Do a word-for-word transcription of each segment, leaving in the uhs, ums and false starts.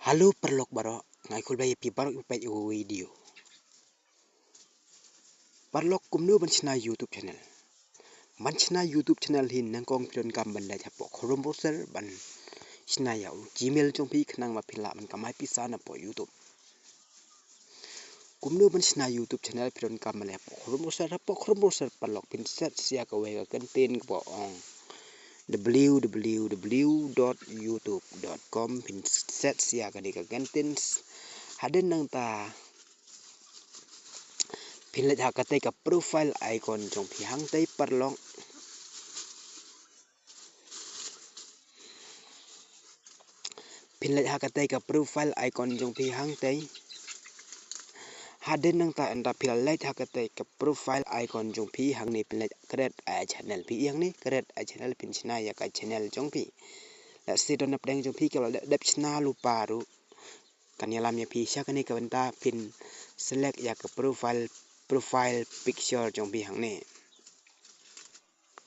Hello paralok baroh, nga ai khublei ïa phi baroh ïa phi peit ïa u video. Paralok, kumno ban shna YouTube channel? Ban shna YouTube channel hi nyngkong phi donkam ban leit hapoh Chrome browser ban shna ïa u Gmail jong phi khnang ba phin lah ban kamai pisa napoh YouTube. Kumno ban shna YouTube channel phi donkam ban leit hapoh Chrome browser, hapoh Chrome browser paralok phin search ïa kawei ka kyntien kaba ong w w w dot youtube dot com, phin search ïa kane ka kyntien. Hadien nangta phin leit ha katei ka profile icon jong phi hangtei paralok. Phin leit ha katei ka profile icon jong phi hangtei. Hadien nangta ynda phi la leit ha katei ka profile icon jong phi hangne phin leit create a channel, phi i hangne create a channel, phin shna ïa ka channel jong phi. Lehse don na pdeng jong phi kiba la dep shna lypa ruh, kan ïalam ïa phi sha kane ka bynta, phin select ïa ka profile, profile picture jong phi hangne.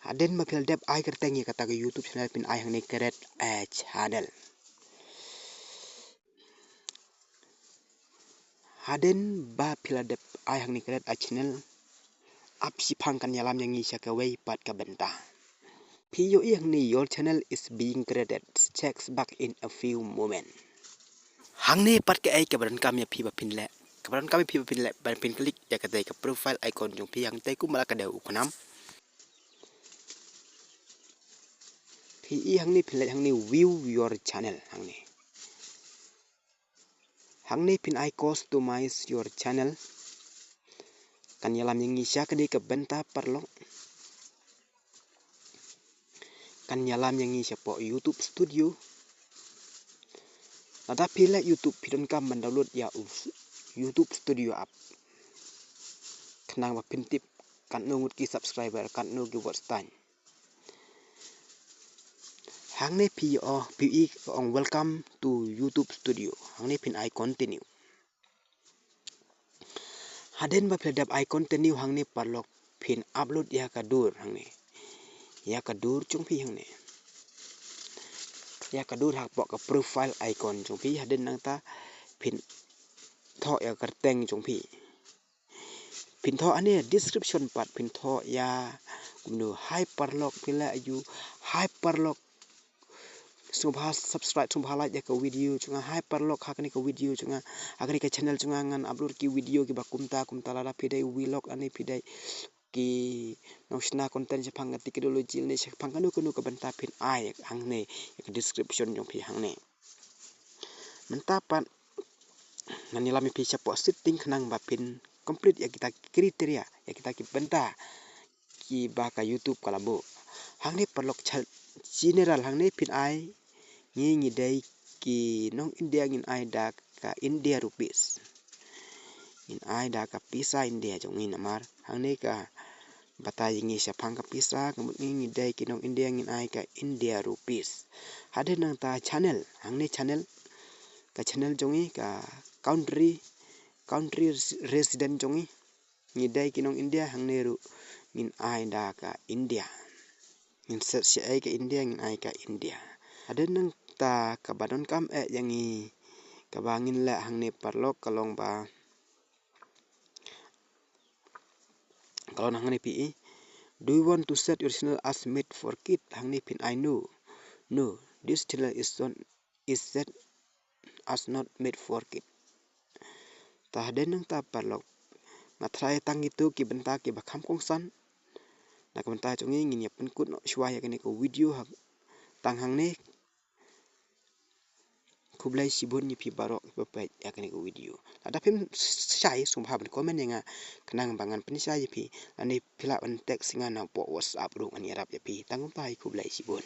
Hadien ba phi la dep ai kyrteng ïa kata ka YouTube channel, phin ai hangne create a channel. Hadien ba phi la dep ai hangne create a channel, ap shiphang kan ïalam ïa ngi sha kawei pat ka bynta. Phi ïohi hangne, "Your channel is being created. Checks back in a few moment." Hangne pat kaei kaba donkam ïa phi ba phin leh. Kaba donkam ïa phi ba phin leh, ba phin click ïa katei ka profile icon jong phi hangtei kumba la ka dei u khnam. Phi i hangne, phin leit hangne view your channel hangne. Hangne phin ai customize your channel. Kan ïalam ïa ngi sha kane ka bynta paralok. Kan ïalam ïa ngi shapoh YouTube Studio. Lada phi leh YouTube phi donkam ban download ïa u YouTube Studio app khnang ba phin tip katno ngut ki subscriber, katno ki watch time. Hangne phi ïoh, phi i ka ong "Welcome to YouTube Studio." Hangne phin ai continue. Hadien ba phi la dep ai continue hangne paralok, phin upload ïa ka dur hangne. Ïa ka dur jong phi hangne. Ïa ka dur hapoh ka profile icon jong phi, hadien nangta phin thoh ïa ka kyrteng jong phi. Phin thoh hangne description pat, phin thoh ïa kumno. Hi paralok, phi lah ïa u, hi paralok, sngewbha subscribe, sngewbha like ïa ka video jong nga. Hi paralok, ha kane ka video jong nga, ha kane ka channel jong nga ngan upload ki video kiba kumta kumta. Lada phi dei vlog lane phi dei ki nongshna content shaphang ka technology lane shaphang kano kano ka bynta, phin ai hangne ïa ka description jong phi hangne. Mynta pat ngan ïalam ïa phi shapoh setting khnang ba phin complete ïa kita ki criteria, ïa kita ki bynta kiba ka YouTube ka la buh. Hangne paralok, cha-, general, hangne phin ai, ngi ngi dei ki nong India, ngin ai da ka India rupees. Ngin ai da ka pisa India jong ngi namar hangne ka batai ïa ngi shaphang ka pisa, ka mut ngi ngi dei ki nong India, ngin ai ka India rupees. Hadien nangta channel, hangne channel, ka channel jong ngi, ka country, country res-, resident jong ngi. Ngi dei ki nong India, hangne ruh ngin ai da ka India. Ngin search shaei, ka India, ngin ai ka India. Hadien nangta kaba donkam eh ïa ngi, kaba ngin leh hangne paralok ka long ba, ka long hangne phi i, "Do you want to set your channel as made for kid?" Hangne phin ai no. No, this channel is not, is set as not made for kid. Te hadien nangta paralok, nga tharai tang kito ki bynta kiba kham kongsan. Na ka bynta jong ngi, ngin ïa pynkut noh shuwa ïa kane ka video ha, tang hangne. Khublei shibun ïa phi baroh kiba peit ïa kane ka video. Lada phim shai, sngewbha ban comment ïa nga khnang ba ngan pynshai ïa phi. Lane phi lah ban text ïa nga napoh WhatsApp ruh, ngan ïarap ïa phi. Tang kumta hi, khublei shibun.